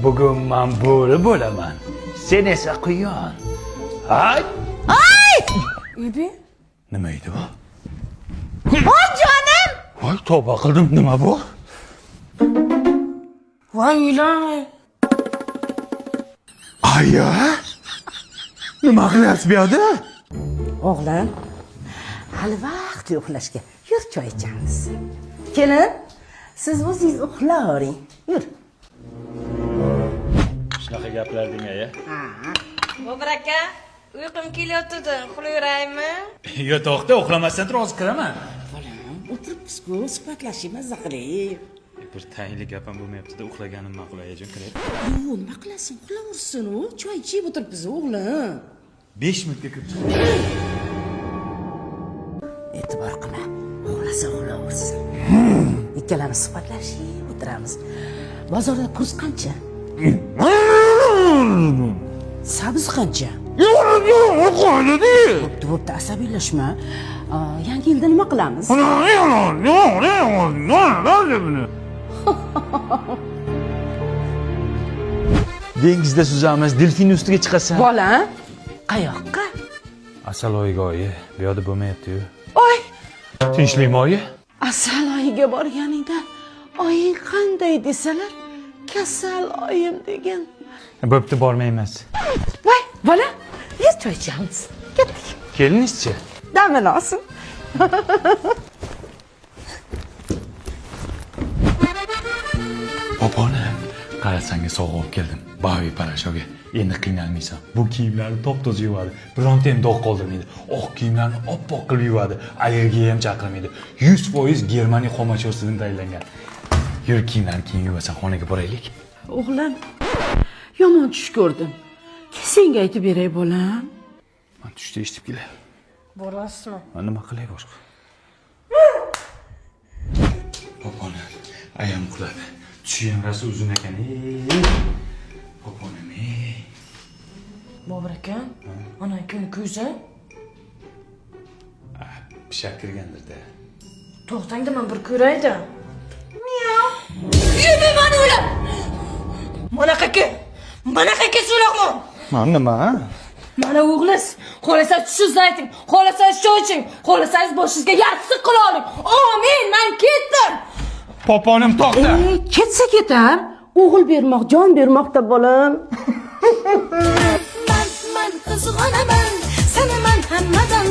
Bugun man bo'ri bo'laman. Sen esa quyon. Ay! Ibi? Nima edi bu? Voy jonim! Voy, tavba qildim. Nima bu? Voy ilon! Aya! Nima qilyapsiz bu yerda? O'g'lim, hali vaqtli uxlashga. Yur, choy ichamiz. Kelin, siz o'zingiz uxlavering. Yur. Shunaqa gaplar deng, aya. Bobur aka, uyqum kelyotdi, uxlayveraymi? Yo, to'xta, uxlamasdan tur, hozir kiraman. Bolam, o'tiribmiz-ku, suhbatlashib mazza qilib. Bir tayinli gap ham bo'lmayapti-da, uxlaganim ma'qul, ayajon, kiray. Yo'q, nima qilasan? Uxlaversin u. Choy ichib o'tiribmiz, o'g'lim. 5 minutga kirib chiqib. E'tibor qilma. Uxlasa uxlaversin. Ikkalamiz suhbatlashib o'tiramiz. Bozorda kurs qancha? Sabzi qancha? Bo'pti, bo'pti, asabiylashma. Yangi yilda nima qilamiz? Dengizda suzamiz, delfin ustiga chiqasan. Bolam, qayoqqa? Asal oyiga oyi, bu yoqda bo'lmayapti-yu. Oy, Tinchlikmi oyi? asal oyiga borganingda oying qanday desalar, kasal oyim degan. Bo'pti, bormaymiz. Voy, bola, yur choy ichamiz. Ketdik. Kelinizchi? Damini olsin. Poponi, qarasanga sovg'a olib keldim. Bavi parashoga. Endi qiynalmaysan. Bu kiyimlarni top-toza yuvadi. Bironta ham dog' qoldirmaydi. Oq kiyimlarni oppoq qilib yuvadi. Allergiya ham chaqirmaydi. 100% Germaniya xomashyosidan tayyorlangan. Yur, kiyimlarni keyin yuvasan, xonaga boraylik. O'g'lim, yomon tush ko'rdim. Senga aytib beray, bolam. Man tushda eshitib kelay. Borasizmi? Man nima qilay boshqa? Poponi, ayam uxladi. Tushi ham rosa uzun ekan. Ey, Poponim, ey. Bobur aka, ana kuni ko'zi. Pishak kirgandir-da. To'xtangda man bir ko'rayda. Miau. Yumi mani o'lab. Mana qaka. Mana qaka so'loqman. Man nima? Mana o'g'liz, xohlasangiz tushingizni ayting, xohlasangiz choy iching, xohlasangiz boshingizga yassiq qila oling. Amin, man ketdim. Poponim to'xta. E, ketsa ketar. O'g'il bermoq, jon bermoqda, bolam. Man qizg'onaman, seni man hammadan.